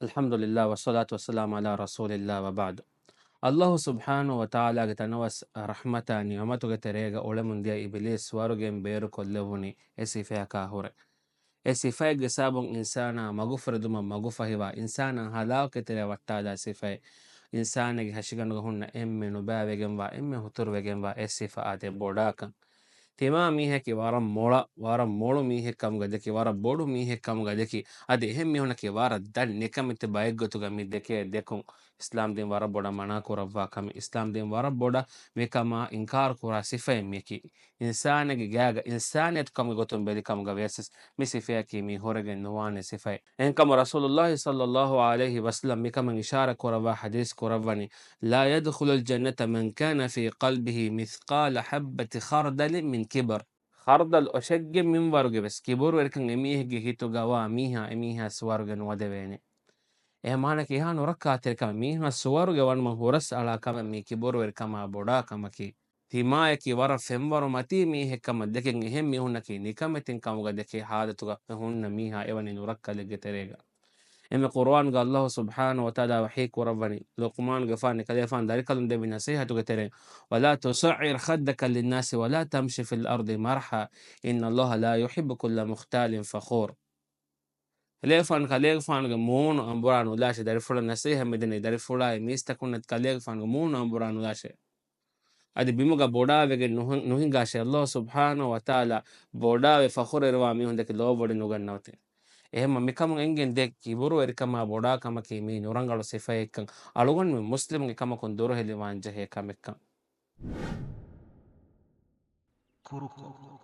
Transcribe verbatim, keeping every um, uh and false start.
الحمد لله والصلاة والسلام على رسول الله وبعد. ﷲ ސުބްޙާނަހޫ ވަތަޢާލާގެ ތަނަވަސް ރަޙްމަތާ ނިޢުމަތުގެ ތެރޭގަ އުޅެމުންދިޔަ އިބިލީސް ސުވަރުގެއިން ބޭރުކޮށްލެއްވުނީ އެ ސިފަޔަކާ ހުރެ. އެ ސިފައެއްގެ ސަބަބުން އިންސާނާ މަގުފުރެދުމަށް މަގުފަހިވާ، އިންސާނާ ހަލާކުގެ ތެރެއަށް ވައްޓާލާ ސިފައެއް. އިންސާނެއްގެ ހަށިގަނޑުގަ ހުންނަ އެންމެ ނުބައިވެގެންވާ، އެންމެ ހުތުރުވެގެންވާ އެ ސިފަ އާދެ ބޮޑާކަން. ތިމާ މީހަކީ ވަރަށް މޮޅަށް، ވަރަށް މޮޅު މީހެއް ކަމުގަ ދެކި، ވަރަށް ބޮޑު މީހެއް ކަމުގަ ދެކި، އަދި އެހެން މީހުންނަކީ ވަރަށް ދަށް ނިކަމެތި ބައެއްގޮތުގަ މި ދެކޭ ދެކުން އިސްލާމްދީން ވަރަށް ބޮޑަށް މަނާކުރައްވާ ކަމެއް. އިސްލާމްދީން ވަރަށް ބޮޑަށް މިކަމާ އިންކާރު ކުރާ ސިފައެއް މިޔަކީ. އިންސާނެއްގެ ގާގަ އިންސާނިއްޔަތު ކަމުގެ ގޮތުން ބެލި ކަމުގަ ވިޔަސް މި ސިފަޔަކީ މީ ހުރެގެން ނުވާނެ ސިފައެއް. އެހެންކަމުން ރަސޫލުﷲ ޞައްލައްލާހު ޢަލައިހި ވަސައްލަމް މިކަމަށް އިޝާރަތް ކުރައްވާ ޙަދީޘް ކުރައްވަނީ، لا يدخل الجنة من كان في قلبه مثقال حبة خردل من كبر. ޚަރްދަލް އޮށެއްގެ މިންވަރުގެ ވެސް ކިބުރުވެރިކަން އެމީހެއްގެ ހިތުގަ ވާ މީހާ، އެމީހާ ސުވަރުގެ ނުވަދެވޭނެ. އެހެން މާނައަކީ އެހާ ނުރައްކާތެރިކަމެއް، މީހާ ސުވަރުގެ ވަނުމަށް ހުރަސް އަޅާ ކަމެއް މީ ކިބުރުވެރިކަމާ ބޮޑާ ކަމަކީ. ތިމާޔަކީ ވަރަށް ފެންވަރު މަތީ މީހެއް ކަމަށް ދެކެން އެހެން މީހުންނަކީ ނިކަމެތިން ކަމުގަ ދެކޭ ޙާލަތުގަ ހުންނަ މީހާ އެވަނީ ނުރައްކަލެއްގެ ތެރޭގަ. އެންމެ ޤުރުއާންގަ ﷲ ސުބްޙާނަހޫ ވަތަޢާލާ ވަޙީ ކުރައްވަނީ، ލުޤްމާންގެފާނު ކަލޭފާނު ދަރިކަލުން ދެއްވި ނަޞޭޙަތުގެ ތެރެއިން، ولا تصعر خدك للناس ولا تمش في الأرض مرحا إن الله لا يحب كل مختال فخور. ކަލޭފާނު ކަލޭގެފާނުގެ މޫނު އަނބުރާ ނުލާށޭ. ދަރިފުޅަށް ނަޞޭޙަތް މިދެނީ، ދަރިފުޅާއި މީސްތަކުންނަށް ކަލޭގެފާނުގެ މޫނު އަނބުރާ ނުލާށޭ. އަދި ބިމުގަ ބޮޑާވެގެން ނުހި-، ނުހިނގާށޭ. ﷲ ސުބްޙާނަހޫ ވަތަޢާލާ ބޮޑާވެ ފަޚުރުވެރިވާ މީހުން ދެކެ ލޯބިވޮޑި ނުގަންނަވަތޭ. އެހެންމަ މިކަމުން އެނގެން ދޭ ކިބުރުވެރިކަމާ ބޮޑާ ކަމަކީ މީ ނުރަނގަޅު ސިފައެއްކަން އަޅުގަނޑުމެން މުސްލިމުންގެ ކަމަކުން ދުރުހެލިވާން ޖެހޭ ކަމެއްކަން. ކުރުކޮށް،